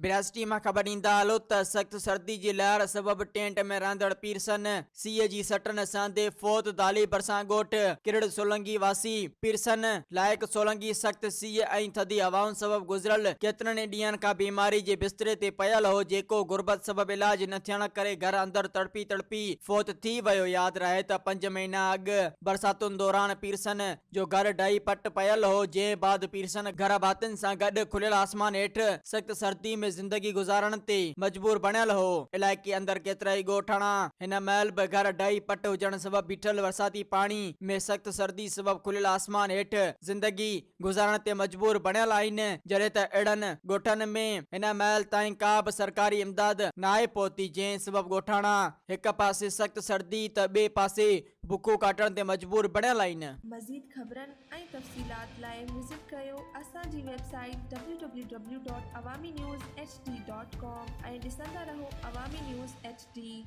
برياسٽي مان خبر ڏيندا هلو ته سخت سردي جي لهر سبب ٽينٽ ۾ رهندڙ پيرسن سيء جي سٽن سهندي فوت دالي ڀرسان ڳوٺ ڪرڙ سولنگي واسي پيرسن لائق سولنگي سخت سيء ۽ ٿڌي هوائن سبب گذريل ڪيترن ئي ڏينهن کان بيماري جي بستري تي پيل هو جيڪو غربت سبب علاج نه ٿيڻ ڪري گهر اندر تڙپي تڙپي فوت ٿي ويو ياد رهي ته پنج مهينا اڳ برساتن دوران پيرسن جو گهر ڊهي پٽ پيل هو، جنهن بعد پيرسن گهر ڀاتين سان گڏ کليل آسمان هيٺ سخت سردي ۾ زندگي گذارڻ تي مجبور بڻيل هو. علائقي اندر ڪيترائي ڳوٺاڻا هن مهل به گهر ڊهي پٽ هجڻ سبب بيٺل برساتي پاڻي ۾ سخت سردي سبب کليل آسمان هيٺ زندگي گذارڻ تي مجبور بڻيل آهن، جڏهن ته اهڙن ڳوٺن ۾ هن مهل تائين ڪا به سرڪاري امداد ناهي پهتي، جنهن سبب ڳوٺاڻا هڪ پاسي سخت سردي ته ٻئي پاسي بکون ڪاٽڻ تي مجبور بڻيل آهن. مزيد خبرن ۽ تفصيلات لاء وزٽ ڪريو اسان جي website W W W dot Awami news H D dot com ۽ ڏسندا رهو عوامي نيوز ايڇ ڊي.